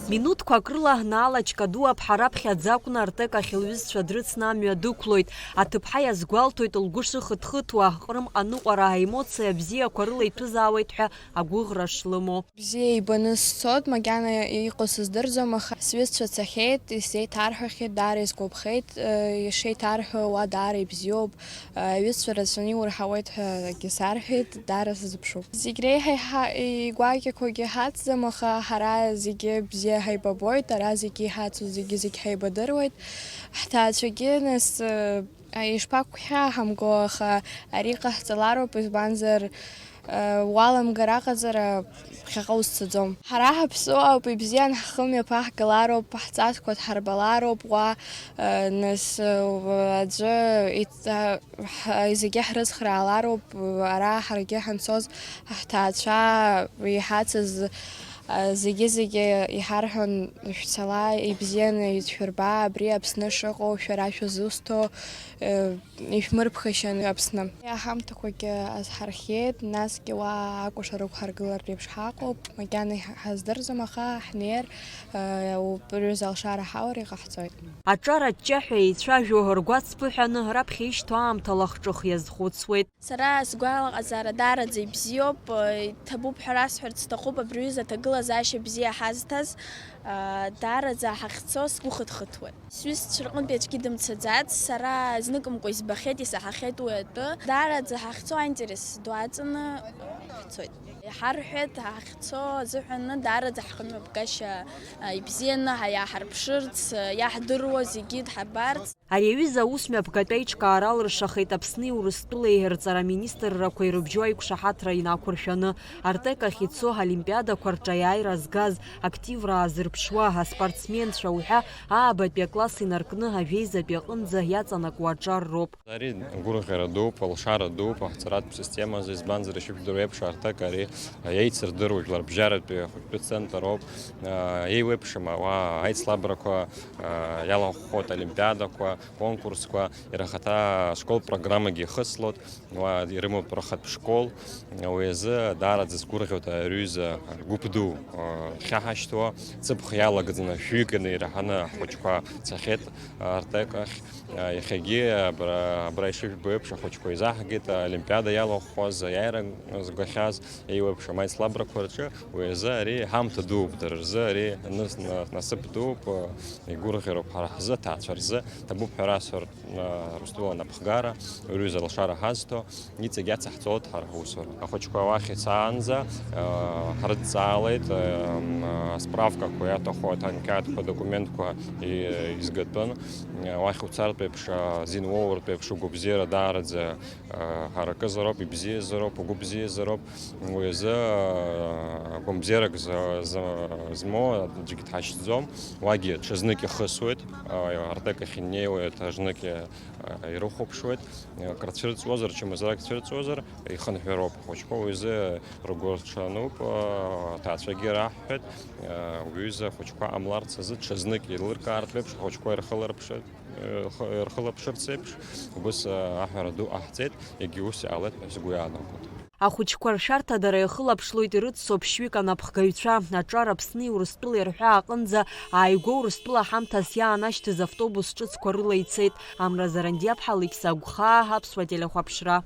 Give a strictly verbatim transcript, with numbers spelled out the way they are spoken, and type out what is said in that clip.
Минуҭқәак рыла Наала Чкадуа-ԥҳа раԥхьаӡа акәны Артек ахь лҩызцәа дрыцны амҩа дықәлоит. Аҭыԥҳа иазгәалҭоит лгәы шыхыҭхыҭуа, Ҟрымҟа аныҟәара аемоциа бзиақәа рыла иҭәызаауеит ҳәа агәыӷра шлымоу. Бзиа ибаны сцот, макьана иҟоу сыздырӡом, аха сҩызцәа цахьеит, исзеиҭарҳәахьеит, даара исгәаԥхеит, э, ишеиҭарҳәо уа даара ибзиоуп, э, аҩызцәа рацәаны иурҳауеит ҳәагьы сарҳәеит, даара сазыԥшуп. Зегь реиҳа иҳа-, игәакьақәагьы ҳацӡам, аха ҳара зегьы бзиа ҳаибабоит, ара зегьы иҳацу зегьы, зегь ҳаибадыруеит. Ҳҭаацәагьы, нас, э, ишԥақәхьааҳамго, аха ари ҟаҳҵалароуп, избанзар, уаламгар аҟаҵара ԥхьаҟа узцаӡом. Ҳара ҳаԥсуаауп, ибзиан ҳхымҩаԥаҳгалароуп, ҳҵасқәа дҳарбалароуп, уа, нас, аӡәы ит-, ҳа-, зегьы ҳрыцхраалароуп, ара ҳаргьы ҳанцоз ҳҭаацәа иҳацыз, зегьы-зегьы иҳарҳәон, шәцала, ибзианы ишәырба, абри Аԥсны шыҟоу, шәара шәызусҭо, ишәмырԥхашьан Аԥсны. Аҳамҭақәагьы азҳархиеит, насгьы уа акәашара ықәҳаргылартә еиԥш ҳаҟоуп, макьана иҳ-, ҳаздырӡом, аха ҳнеир, э, убриазы алшара ҳаур иҟаҳҵоит. Аҿар аҷҷаҳәа еицәажәо, ргәацԥыҳәаны раԥхьа ишьҭоу аамҭала ахҿых иазхәыцуеит. Сара сгәалаҟазаара даараӡа ибзиоуп, э, иҭабуп ҳәа расҳәарц сҭахуп, абри аҩыза аҭагылазаашьа бзиа ҳазҭаз, э, даараӡа ҳахьцо сгәы хыҭхыҭуеит. Сҩызцәа рҟынтәи аӡәгьы дымцаӡац, сара зныкымкәа избахьеит, исаҳахьеит уи атәы. Даараӡа ҳахьцо аинтерес ду аҵаны ҳцоит. Иҳарҳәеит, ҳахьцо азыҳәан даараӡа ҳхымҩаԥгашьа, а, ибзианы ҳа-, иааҳарԥшырц, а, иаҳдыруа зегьы дҳабарц. Ари аҩыза аус мҩаԥгатәи аиҿкаара алыршахеит Аԥсни Урыстәылеи рҵара министррақәеи рыбжьоу аиқәшаҳаҭра инақәыршәаны. Артек ахь ицо олимпиадақәа рҿы аиааира згаз, активра аазырԥшуа аспортсменцәа уҳәа аабатәи акласс инаркны ажәеизатәи аҟынӡа иаҵанакуа аҿар роуп. Ари гәырӷьара дууп, алшара дууп аҳҵаратә системазы, избанзар, ишыжәдыруа еиԥш, Артек ари еицырдыруа жәларбжьаратәи ахәыҷтәы центр ауп. Еиуеиԥшым ауаа аицлабрақәа иалахәхоит, олимпиадақәа, конкурсқәа, иара ахаҭа ашкол программагьы ихыслоит. Уа ирымоуп рхатә школ, уи азы даараӡа сгәырӷьоит аҩыза гәыԥ ду, э, хьаҳашьҭуа, ҵыԥх иалагӡаны шәҩыканы ираҳаны ҳхәыҷқәа цахьеит Артек ахь. Э, иахьагьы абра, абра ишыжәбо еиԥш ахәыҷқәа еизаҳгеит, аолимпиада иалахәхаз, аиааира згахьаз, еиуеиԥшым аицлабрақәа рҿы, уи азы ари ҳамҭа дууп, дара рзы ари ныс-, на-, насыԥ дууп, э, игәырӷьароуп ҳара ҳзы, аҭаацәа рзы, ҭабуп ҳәа расҳәар, Урыстәыла анапхгара, рҩыза алшара ҳазҭо, иҵегь иацаҳҵоит ҳара ҳусура. Ахәыҷқәа уахь ицаанӡа, ҳрыдҵаалеит, справкақәа иаҭаху аҭанқьаадқәа, документқәа изгатәын. Уахь уцартә еиԥш, азин уоуртә еиԥш, угәабзиара даараӡа ҳаракызароуп, ибзиазароуп, угәы бзиазароуп. Уи азы гәамбзиарак змоу аӡәгьы дҳашьҭӡом. Уагьы ҽазнык ихысуеит, Артек ахь инеиуеит, аҽазнык ирыхәаԥшуеит, акры цәырҵуазар, чымазарак цәырҵуазар, ихынҳәроуп ахәыҷқәа, уи азы ргәырҽануп, аҭаацәагьы раҳҳәеит, уҩыза ахәыҷқәа ҟамларц азы ҽазнык еилыркаартә еиԥш ахәыҷқәа ирхыларԥшит, ирхылаԥшырц еиԥш, убыс аҳәара ду ҟаҳҵеит, егьи ус иҟалеит ҳәа сгәы иаанагоит. Ахәыҷқәа ршәарҭадара иахылаԥшлоит ирыццо ԥшьҩык анапхгаҩцәа. Аҿар Аԥсни Урыстәылеи рҳәаа аҟынӡа ааигәа Урыстәыла ҳамҭас иаанашьҭыз автобус ҿыцқәа рыла ицеит. Амра Зарандиаԥҳа, Алықьса Агәхаа, Аԥсуа телехәаԥшра.